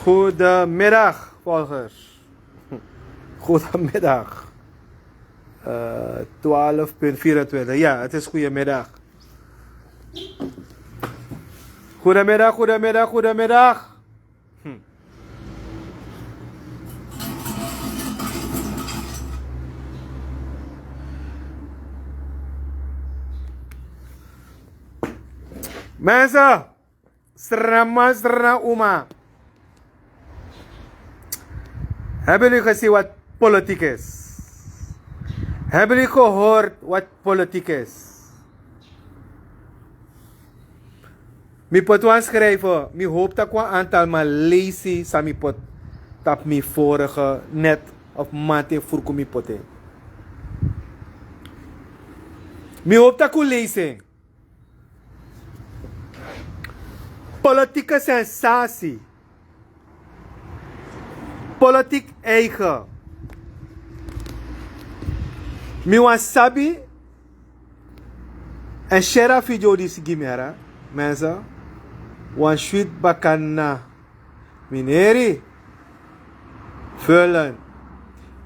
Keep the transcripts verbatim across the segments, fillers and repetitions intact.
Goedemiddag, volgers. Goedemiddag. Eh, twaalf punt vierentwintig. Ja, het is goedemiddag. Goedemiddag, goedemiddag, goedemiddag. Hm. Mensen, Sraman, sraman, uma. Hebben jullie gezien wat politiek is? Hebben jullie gehoord wat politiek is? Mi poti wan schrijven, mi hoop dat wan aantal man leisi san mi poti tapu mi vorige net of maand in furku mi poti. Mi hoop dat un leisi. Politieke sensatie. Politiek eigen. Mi wan sabi. En share a video disi gi mi, mensen. Wan switi bakana. Mineri. Vullen.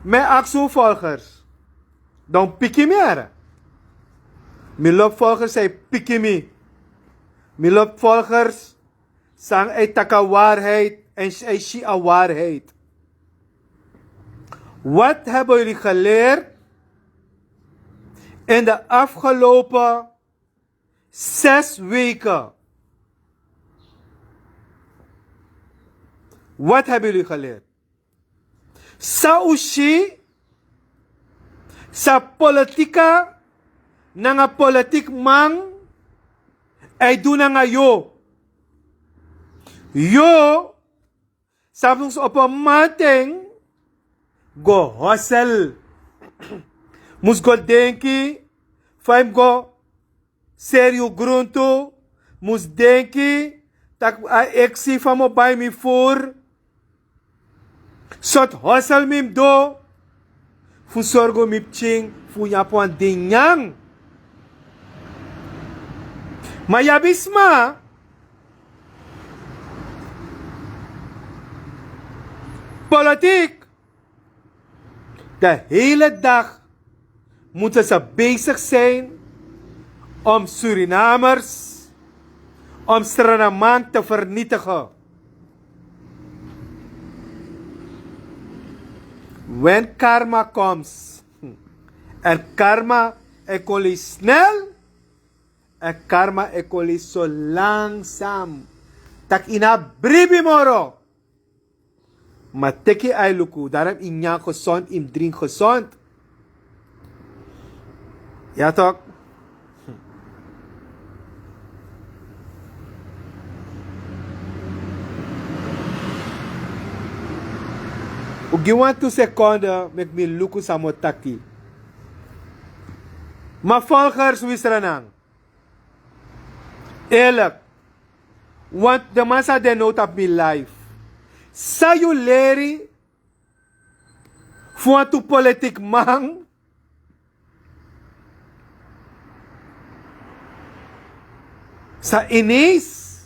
Mi e aksi un volgers. Dan piki mi, here. Mi lobi volgers san e piki mi. Mi lobi volgers san e taki a waarheid en e si a waarheid. Wat hebben jullie geleerd in de afgelopen zes weken? Wat hebben jullie geleerd? San un si, san politika nanga politikman e du nanga yu. Yu san mus opo manten go hosel. Mus go denki fa yu mus go seri yu gruntu, mus denki tak' a eksi fa mi o bai mi furu. Sortu hosel mi mus du fu sorgu mi pikin fu nyan wan ding nyan. Ma yu abi sma politiek. De hele dag moeten ze bezig zijn om Surinamers, om Sranan te vernietigen. When karma comes, en karma e kon leisi snel, en karma e kon leisi so langzaam. Tak' yu no abi bribi moro. Ma teki yu ai luku, daarom yu nyan gezond, yu mus dringi gezond. Ya toch? Un gi wan tu sekonde, meki mi luku san mi o taki. Ma volgers, wi Sranan. Eerlijk. Want de man san de now tapu mi life. San yu leri fu wantu politiek man san ineens.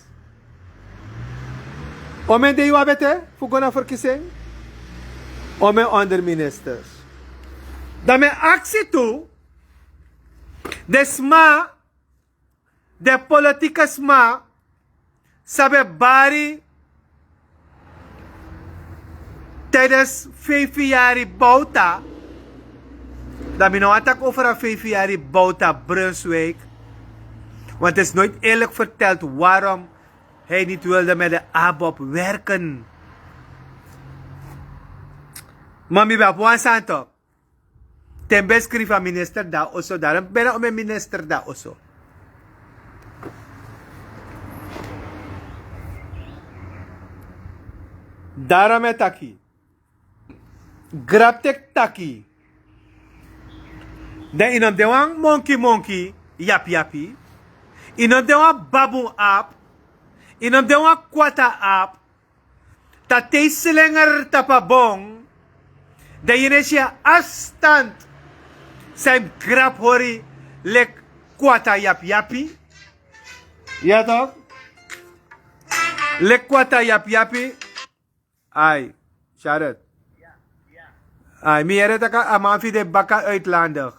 Omeni dei yu abi ete fu go na verkiezing? Omeni onderministers. Dan mi e aksi tu, den sma, den politieke sma san ben bari tijdens vijf yari Bouta. Dan mi no wani taki over a vijf yari Bouta Brunswijk. Want het is nooit eerlijk verteld waarom hij niet wilde met de ABOP werken. Ma mi ben abi wan sani toch. Te mi ben skrifi a minister dan oso, dan mi ben na o mi minister dan oso. Daarom e taki. Graptek taki. Dan yu no mus de wan monki monki, yapi yapi. Yu no mus de wan babun aap. Yu no mus de wan kwata aap. Taki te yu slenger tapu a bon, dan yu no e si a afstand san yu mus grap hori leki kwata yapi yapi. Ya toch? Leki kwata yapi yapi. Ai, Sharet. Ai, mi yere taka a man fi de baka uitlandig.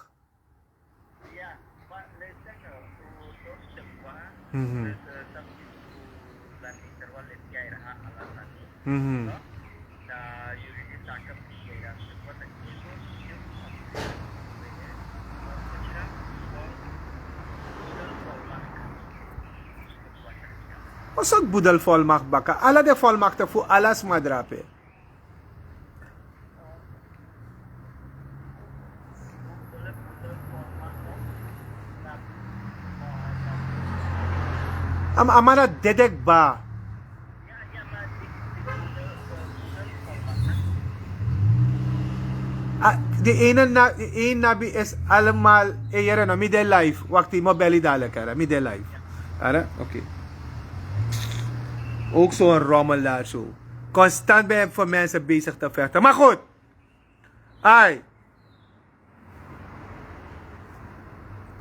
Mhm. Mhm. Oso budel volmak baka ala de volmakte fu ala sma drape. Ama ama na dedek ba. A di ene na di ene na bi is allemaal e yere no mi de life wakti mo beli dalik ara mi de life. Ara oke. Ook so en rommel daar so. Constant ben je voor mensen bezig te vechten maar goed. Ai.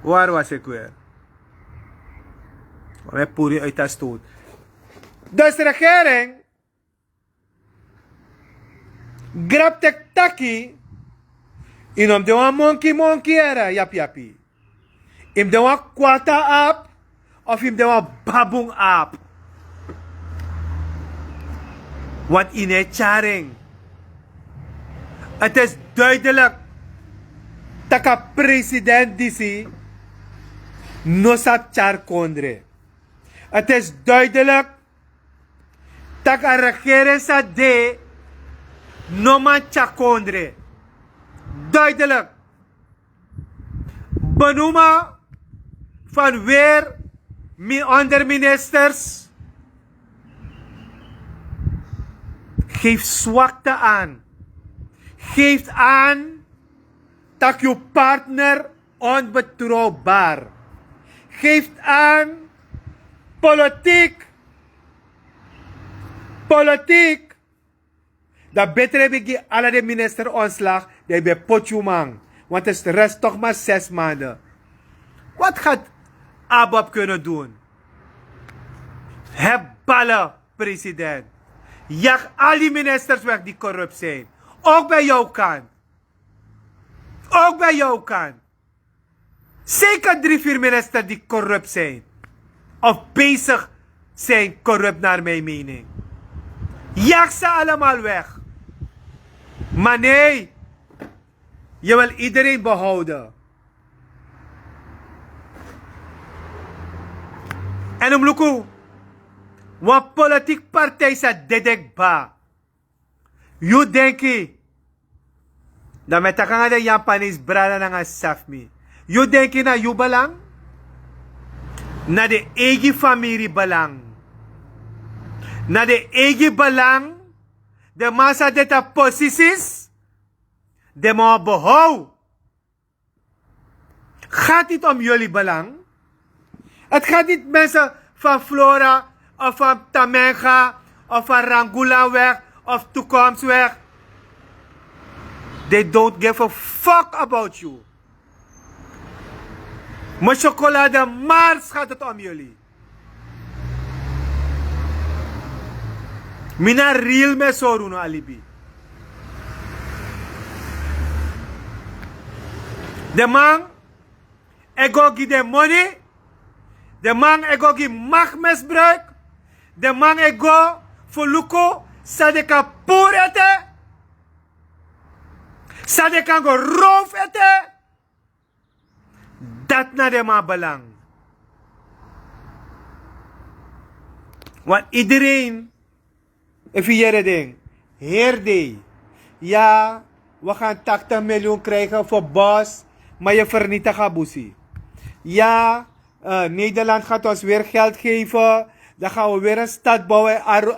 Waar was ik weer? Met puri uit dat stoot. Dus regering grab tek taki. Inom de wan monkey monkey era yapi yapi. Yu mus de wan kwata aap of yu mus de wan babung aap. Want yu no e tyari en. Het is duidelijk tak' a president disi no sabi tyari kondre. Het is duidelijk tak' a regering san de no man tyari kondre. Duidelijk. Benoemen van weer onderministers geeft zwakte aan. Geeft aan dat uw partner onbetrouwbaar. Geeft aan politiek. Politiek. Dan beter heb ik die ala de minister ontslag dan yu ben poti yu man. Want het rest toch maar zes maanden. Wat gaat Abob kunnen doen? Heb ballen, president. Jaag al die ministers weg die corrupt zijn. Ook bij jouw kant. Ook bij jouw kant. Zeker drie vier ministers die corrupt zijn of bezig zijn corrupt naar mijn mening. Jaag ze allemaal weg. Maar nee, je wil iedereen behouden. En om luku, wat politiek partij sa dedek ba. Yu denki dan mi e taki nanga den yapanese brada nanga sisa fu mi. Yu denki na yu belang? Na den eigi famiri belang. Na den eigi belang. Den man sa de tapu posisis. Den man o behow. Gaat dit om yuli belang? Het gaat dit mensen van flora of van tamenga of van rangulanweg of toekomstweg. They don't give a fuck about you. Mijn chocolade mars gaat het om yuli. Mi na ril mi e sori unu a libi. Den man e go gi den moni. Den man e go gi makmisbruik. Den man e go fu luku san den kan puru ete. San den kan go rowfu ete. Dati na den man belang. Want iedereen efu yere den heri dei. Ya, we gaan tachtig miljoen krijgen voor bos. Maar je vernietig abusi. Ya, nederland gaat ons weer geld geven. Dan gaan we weer een stad bouwen in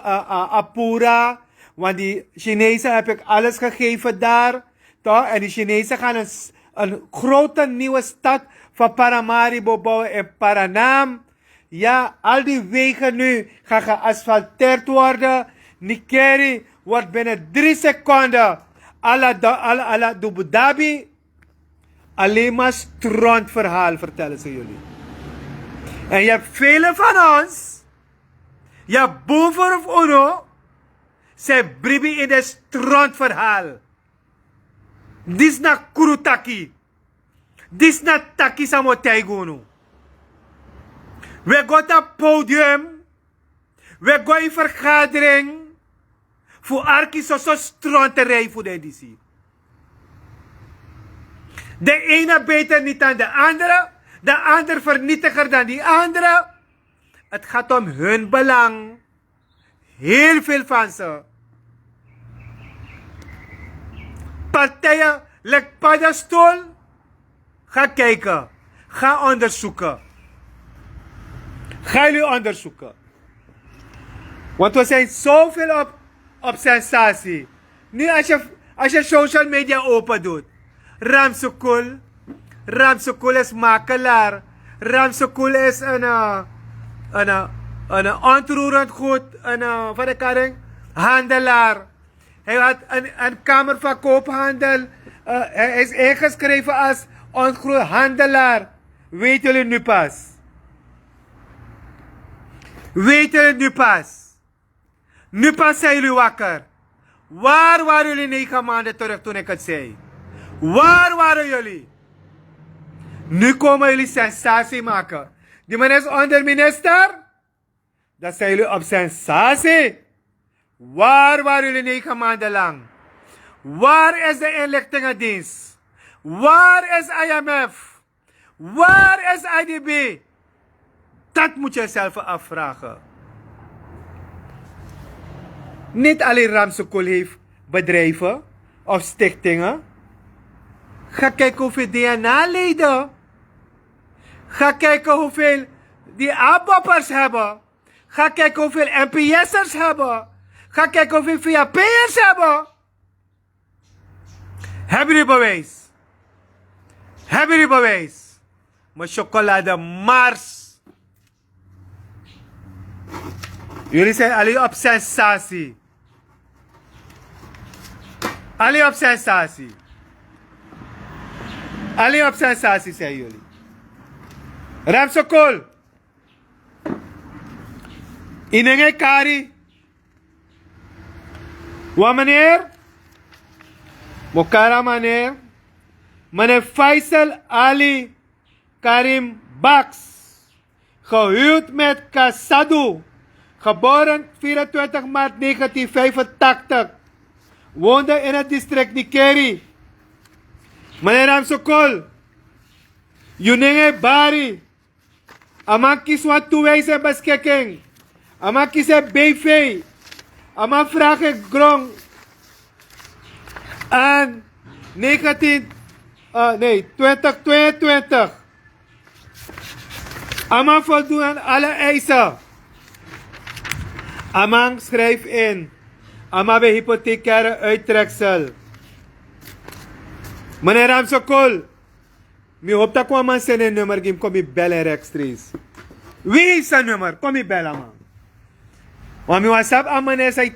apura. Want die chinezen heb ik alles gegeven daar. Toch en die chinezen gaan een grote nieuwe stad van paramaribo bouwen in paranam. Ya, al die wegen nu gaan geasfalteerd worden. Nikeri wordt binnen drie seconden ala dubudabi. Alleen maar stront verhaal vertellen ze jullie. En je hebt velen van ons. Je hebt boven of uno. San e bribi ini den strontu ferhaal. Disi na kru taki. Disi na taki san mi o taigi unu. Wi e go tapu podium. Wi e go ini fergadering fu arki soso stronterei fu den disi. De ene beter niet dan de andere. De ander vernietiger dan die andere. Het gaat om hun belang. Heel veel van ze. Partijen lijkt paddenstoel. Ga kijken. Ga onderzoeken. Ga jullie onderzoeken. Want we zijn zoveel op, op sensatie. Nu als je, als je social media open doet. Ramsukul. Ramsukul is makelaar. Ramsukul is een, eh, een, eh, een, eh, ontroerend goed. Een, eh, wat ik kan denken, handelaar. Hij had een, een kamer van koophandel. Eh, hij is ingeschreven als ongroehandelaar. Weten jullie nu pas? Weten jullie nu pas? Nu pas zijn jullie wakker. Waar waren jullie negen maanden terug toen ik het zei? Waar waren jullie? Nu komen jullie sensatie maken. Die man is onderminister. Dan zijn jullie op sensatie. Waar waren jullie negen maanden lang? Waar is de inlichtingendienst? Waar is I M F? Waar is I D B? Dat moet je zelf afvragen. Niet alleen Ramsukul heeft bedrijven of stichtingen. Ga kijken hoeveel D N A-leden. Ga kijken hoeveel die A B O P'ers hebben. Ga kijken hoeveel N P S'ers hebben. Ga kijken hoeveel V H P'ers hebben. Hebben jullie bewijs? Hebben jullie bewijs? Mijn chocolade Mars. Jullie zijn alleen op sensatie. Alleen op sensatie. Alleen op sensatie zijn jullie. Ramsokol. Inenge kari. Wan meneer, Mokara meneer, meneer Faisal Ali Karim Baks, gehuwd met Kasadu, geboren vierentwintig maart negentien vijfentachtig, woonde in het district Nikeri. Meneer Ramsokol, yu nenge bari, a man kisi wan toewijzen beschikking. A man kisi en B V. A man vraag en grond. En negentien, eh, nee, twintig tweeëntwintig. A man voldoen aan alle eisen. A man schrijf in. A man ben hypothecaire uittreksel. Meneer Ramsokol, mi hopi tak' wan man seni en nummer gi mi, kon mi bel en rechtstreeks. Wi san nummer, kon mi bel a man. Want mi wani sabi a man e san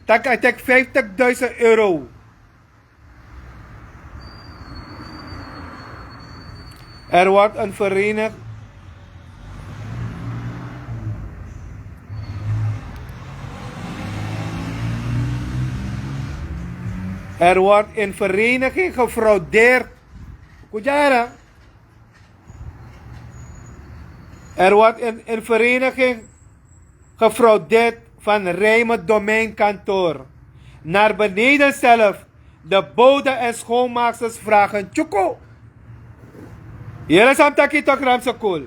tak' a teki vijftigduizend euro. Er wordt een verenigd Er wordt in vereniging gefraudeerd. Kujara. Er wordt in, in vereniging gefraudeerd van Rijmen domeinkantoor naar beneden zelf. De bode en schoonmaaksters vragen tjuku. Yere san mi taki tok Ramsokol.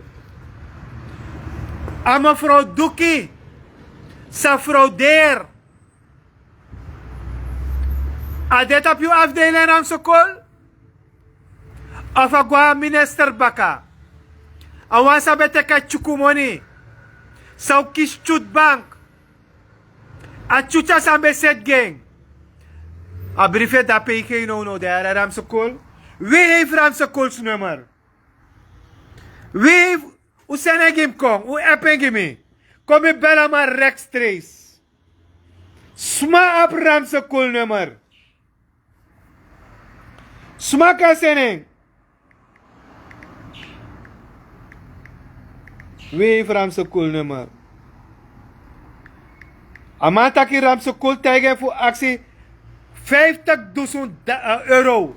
A mevrouw Duki sa fraudeer. A de tapu yu afdeiling Ramsokol. Of a go na minister baka. A wan san ben teki a tjuku moni. San o kisi tyutu bank. A tyutya san ben seti gi en. A brifi e dape yu gen now now de yara Ramsokol. Wi heif Ramsokols nummer. Wi heif. Un seni en gi mi kon un app en gi mi. Kon mi bel a man rechtstreeks. Sma abi Ramsokol nummer. Sma kan seni en. Wi heif Ramsokol nummer. A man taki Ramsukul taigi en fu aksi vijftig dusun euro.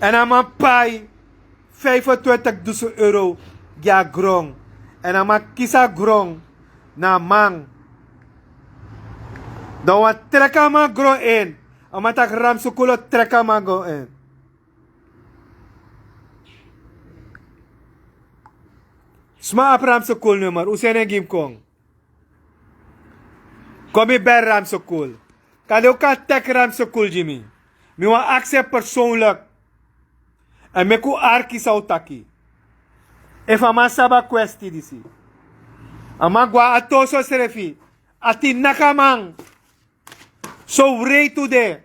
Èn a man pai vijfentwintig dusun euro gi a gron. Èn a man kisi a gron na a man. Dan wan treki a man gron in. A man taki Ramsukul o treki a man gron in. Sma abi Ramsukul nummer, un seni en gi mi kon. Kon mi bel Ramsukul. Kande un kan teki Ramsukul gi mi. Mi wani aksi en persoonlijk. Èn meki un arki san un taki. Efu a man sabi a kwesti disi. A man go na a toso srefi. A tin naki a man. So wrei tu de.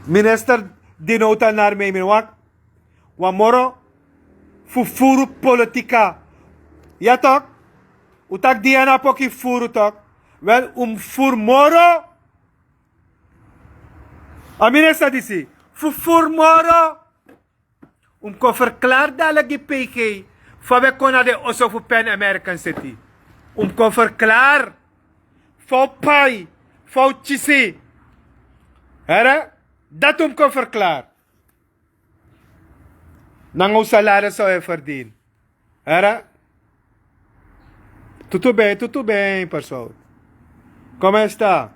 Minister Dinota Narmei, mi wani wan moro fufuru politika. Ya tok. Un taki Diana Poki furu tok. Wel, un mus furu moro. A minister disi fufuru moro. Un mus kon verklari dati gi P G fa un e kon na den oso fu Pan American City. Un mus kon verklari fa un pai, fa un kisi. Here, dati un mus kon verklari. Nanga un salaris san un e verdien. Here. Tutu ben, tutu ben, persoon. Como está?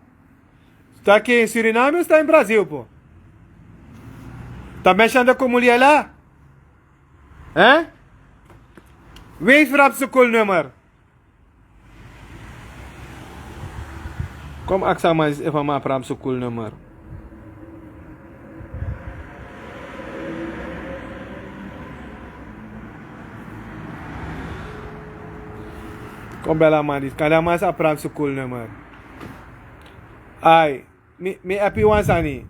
Sta aqui em Suriname ou está em Brasil, pô? Também xanda como ele é lá? Hein? Wees Ramsukul nummer. Kom aksi a man efu a man abi Ramsukul nummer. Kon bel a man disi, kande a man sa abi Ramsukul nummer. Ai, mi, mi abi wan sani.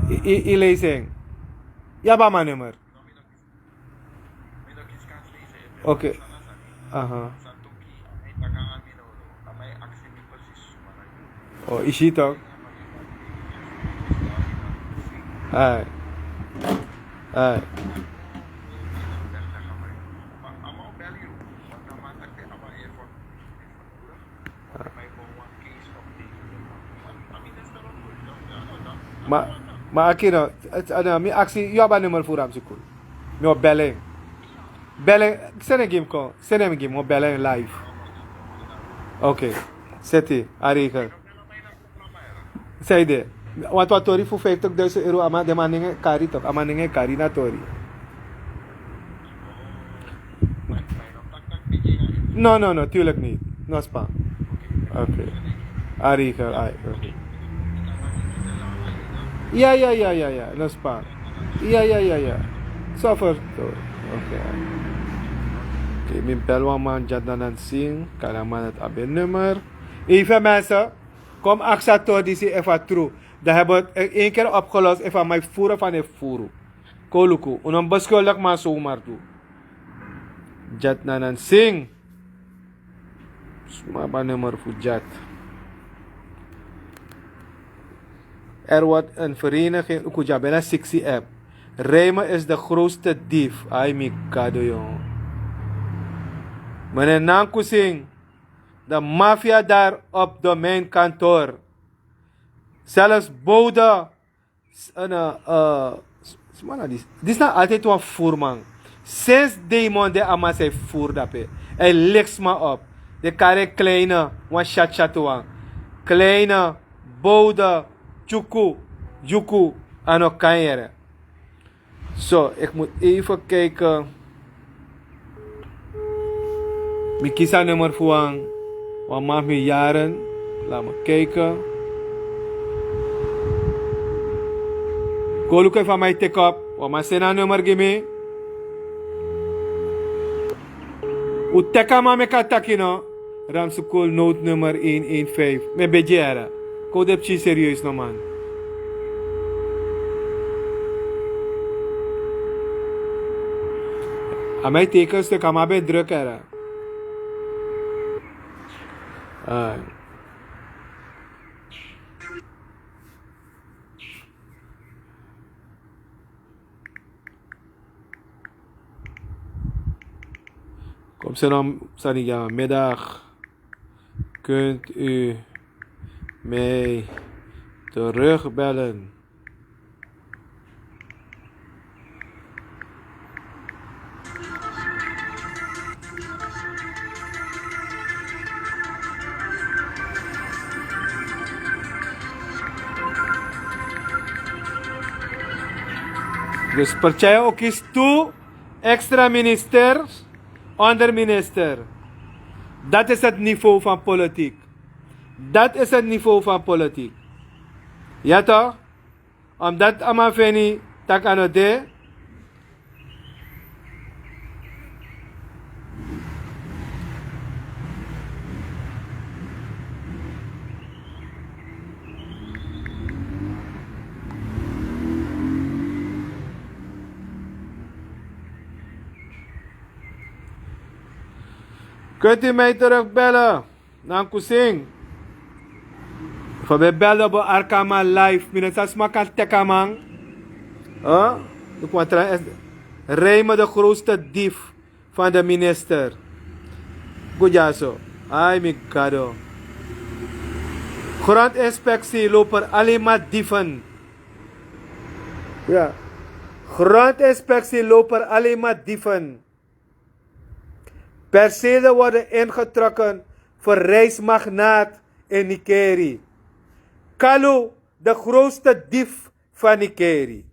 I, i, i leisi en. Yu abi a man nummer. Ok. Aha. Oh, yu si tok. Ai. Ai. Ma, ma aki no, a, a, mi aksi, yu abi a nummer fu Ramsukul. Mi o bel en. Bel en, seni en gi mi kon, seni en gi mi, mi o bel en live. Ok, seti, a regel. San ede, want wan tori fu vijftig duizend euro, a man, den man nanga e kari tok, a man nanga e kari na tori. No, no, no, tuurlijk niet. No span. Oké. A regel, ai, oké. Ja, ja, ja, ja, ja, no span. Ja, ja, ja, ja. Suffer, toch. Oké. Oké, mi bel wan man, Jadnanan Singh. Kan a man het abi nummer. Even mensen, kom aksi a tori disi efu a tru. Dan hebben we het één keer opgelost, efu a man e furu of a no e furu. Kon luku, un no mus beschuldig man zomaar tu. Jadnanan Singh. Sma abi a nummer fu Jad. Er wordt een vereniging, un kon dya bena siksi app. Reimer is de grootste dief. Ai mi gado, jongen. Meneer Nankusing, de maffia daar op domeinkantoor. Zelfs Bode. S-, en, eh, eh, s-, sma na disi. Disi na altijd wan voerman. Sinds Demon de, a man sa e voer dape. Hij licht sma op. Den kari en Kleine, wan shat shat wan. Kleine, Bode, Tjuku, Yuku, a no kan yere. Zo, ik moet even kijken. Mi kisi a nummer fu wan, wan man fu mi yaren. Laat me kijken. Kon luku efu a man e teki op. Wan man seni a nummer gi mi. Un teki a man meki a taki no. Ramsukul noodnummer een een vijf. Mi e begi yere. Kon un de pikin serieus no man. A man e teken stuk, a man ben druk yere. Ai. Op zijn naam, Saniga, middag. Kunt u mij terugbellen? Dus per tjai ook is toe extra minister, onderminister. Dat is het niveau van politiek. Dat is het niveau van politiek. Ja toch? Omdat a man feni tak' a no de. Kunt u mij terugbellen? Nan kusing. Fa ben belde bo arkaman life. Mi no sa sma kan tekaman. Huh? Rijme de grootste dief van de minister. Gujaso. Ai mi gado. Grondinspectie lopen alleen maar dieven. Ja. Grondinspectie lopen alleen maar dieven. Percelen worden ingetrokken voor reismagnaat in Nikeri. Kalu, de grootste dief van Nikeri.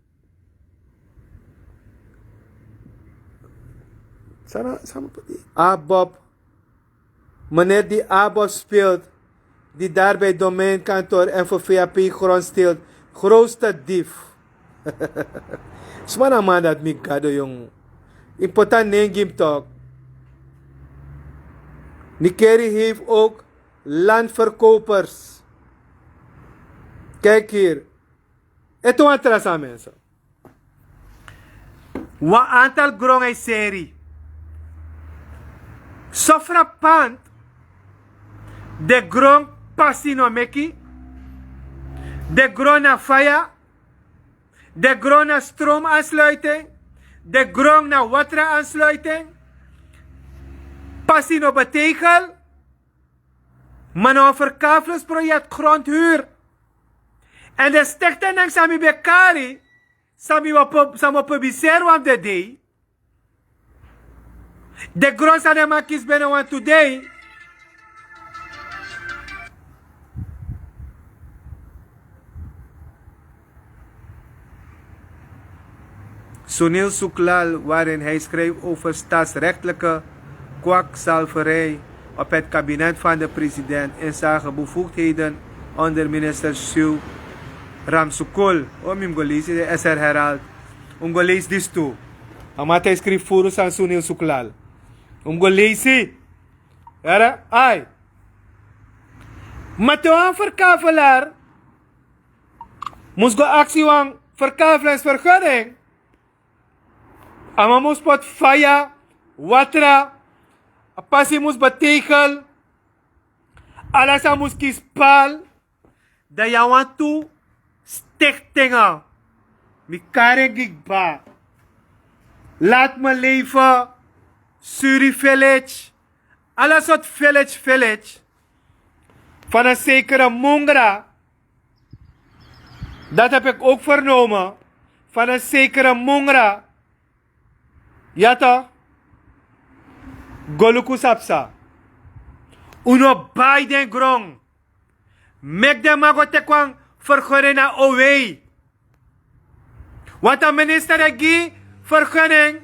Sana, sana pati. Abob. Meneer die Abob speelt, die daar bij domeinkantoor en voor V A P grond steelt, grootste dief. Sma na man dat mi gado, jong. Ik put a name gi mi toch. Nikeri heeft ook landverkopers. Kijk hier. Eto wan tra sani, mensen. Wan aantal gron e seri. So frapant, den gron pasi no meki. Den gron na faya. Den gron na stroomaansluiting. Den gron na wateraansluiting. Pasi no betegel. Ma na wan verkavelingi project grondhuur. En den stichting san mi ben kari, san mi o pu-, san mi o publiseri wan fu den dei. Den gron san den man kisi binnen wantu dei. Sunil Suklal, waarin hij schreef over staatsrechtelijke kwakzalverij op het kabinet van de president, inzagebevoegdheden onder minister Shiv Ramsukul. O, mi mus go leisi de S R Herald. Un mus go leisi disi tu. A man e skrifi furu sani, Sunil Suklal. Un mus go leisi. Yere, ai. Ma te wan verkavelaar mus go aksi wan verkavelingsvergunning. A man mus poti faya, watra, a pasi mus betegel, ala sani mus kisi pal. Dan yu abi wantu stichting. Mi kari en gi kba. Laat me leven, Suri Village, ala sortu village, village. Van een zekere Mungra. Dat heb ik ook vernomen. Van een zekere Mungra. Ja toch? Go luku san psa. Un no bai den gron. Meki den man go teki wan vergunning na O W. Want a minister e gi vergunning,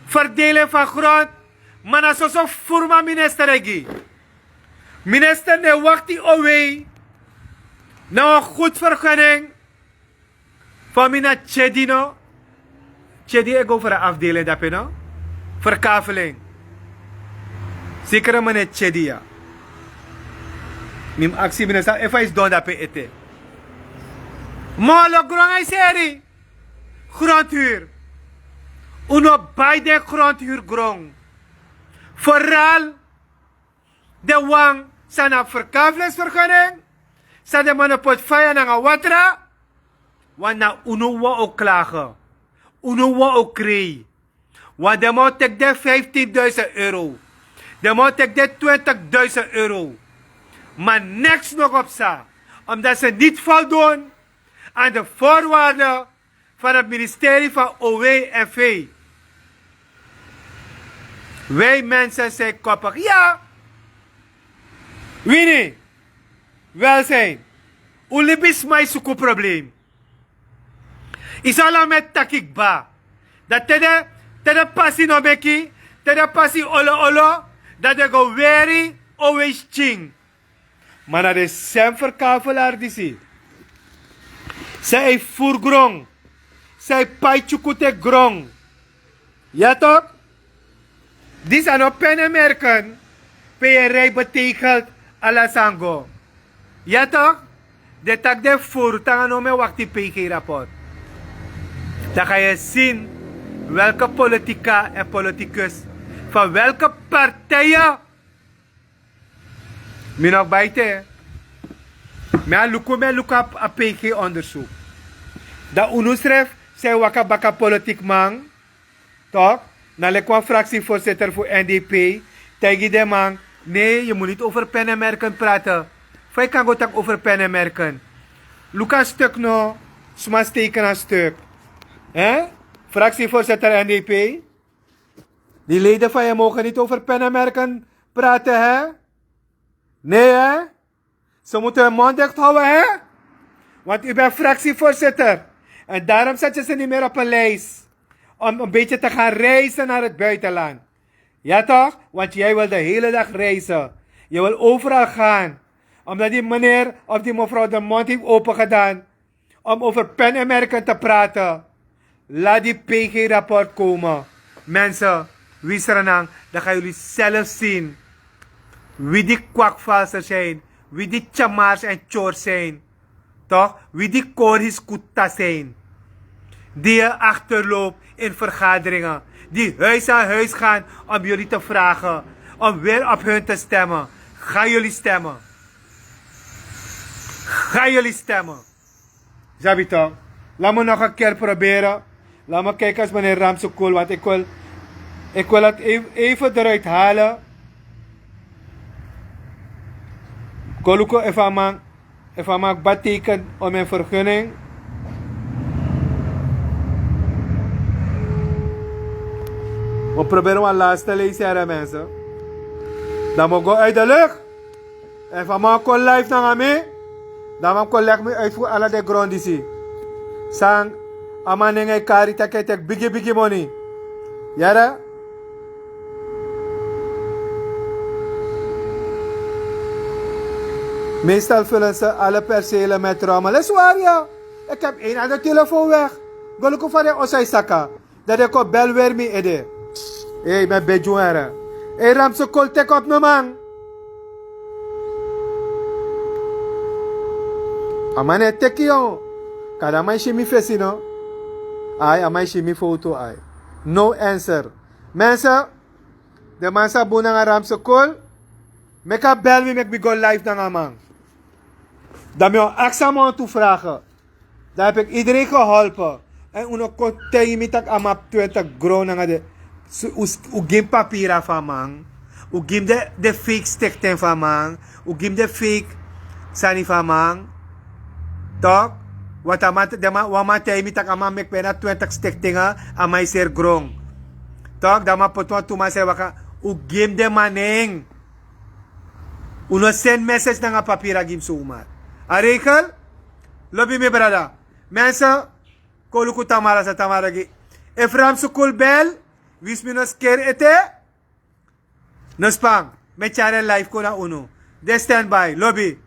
verdeling van grond, ma na soso furma minister e gi. Minister no e wakti O W na wan goed vergunning. Fa mi na Tjedi no? Tjedi e go fu a afdeling dape no? Verkaveling. Sekere man e Tjedi ya. Mi mus aksi minister efu a e sidon dape ete. Ma lo gron a e seri. Grondhuur. Un no bai den grondhuur gron. Vooral den wan san abi verkavelingsvergunning, san den man no poti faya nanga watra, want na unu wawan o klage, unu wawan o krei. Want den man o teki den vijftienduizend euro. Den man o teki den twintigduizend euro. Maar niks nog op sa. Omdat ze niet voldoen aan de voorwaarden van het ministerie van O W en V. Wij mensen zijn koppig. Ja. Wini. Welzijn. Un libisma e suku probleem. Yu sa ala mi e taki kba. Dan te den, te den pasi no meki, te den pasi olo olo, dan den go weri always king. Ma na den sem ferkafelari disi. San e furu gron. San e pai tyuku te gron. Ya tok. Disi a no pen en merken. Pe yu e rij betekent ala san go. Ya tok. Den taki den furu tanga no mi e wakti P G raport. Dan ga yu e sin welke politika en politicus van welke partijen. Mi no baite. Mi a luku mi e luku a P G onderzoek. Dan unu srefi san e waka baka politik man. Tok. Na leki wan fraksi voorzitter fu N D P. Taigi den man. Nee, yu mus niti over pen en merken praten. Fa yu kan go taki over pen en merken. Luku a stuk no. Sma steken a stuk. Hè? Fraksi voorzitter N D P. Die leden van je mogen niet over pen en merken praten, hè? Nee, hè? Ze moeten hun mond dicht houden, hè? Want u bent fractievoorzitter. En daarom zet je ze niet meer op een lijst. Om een beetje te gaan reizen naar het buitenland. Ja, toch? Want jij wil de hele dag reizen. Je wil overal gaan. Omdat die meneer of die mevrouw de mond heeft opengedaan om over pen en merken te praten. Laat die P G-rapport komen. Mensen, wie Sranang, dan gaan jullie zelf zien wie die kwakvalsers zijn, wie die tjamars en tjors zijn, toch? Wie die korhiskuta zijn, die je achterloopt in vergaderingen, die huis aan huis gaan om jullie te vragen om weer op hun te stemmen. Gaan jullie stemmen? Gaan jullie stemmen? Sabi toch? Laat me nog een keer proberen. Laat me kijken als meneer Ramse Kool, want ik wil, ik wil het even, even eruit halen. Koluko, if a man, if a man bateken om een vergunning. We proberen wan laatste lezen, mensen. Dan we go uit de lucht. Èn fa man kon live nanga mi, dan man kon legi mi uit fu ala den gron disi. San a man nanga e kari taki e teki bigi bigi moni. Yere. Meestal vullen ze alle percelen met rommel. Is waar, ja. Ik heb één aan de telefoon weg. Gelukkig van de Osai Saka. Dan den kon bel weri mi ede. Ei, mi e begi un here. Ei, Ramse Kool, teki op no man. A man e teki yu. Kadi a man e si mi fesi no. Ai, a man e si mi foto ai. No answer. Mensen, den man sa bun nanga Ramse Kool. Meki a bel mi, meki mi go live nanga a man. Dan mi o aksi a man tu vragen. Dan heb ik iedereen geholpen. Èn un no kon taigi mi taki a man abi twintig gron nanga den. Su-, un s-, un gi mi papira fu a man. Un gi mi den, den fake stichting fu a man. Un gi mi den fake sani fu a man. Tok? Want a man, den man, wan man taigi mi taki a man meki bijna twintig stichtingen, a man e seri gron. Tok? Dan a man poti wan tu man seri waka. Un gi mi den man nen. Un no seni message nanga papira gi mi zomaar. A regel? Lobi mi brada. Mensen, kon luku tamara san tamara gi. Efu Ramse Kool bel, winsi mi no skeri ete. No span, mi e tyari en live kon na unu. Den standby, lobi.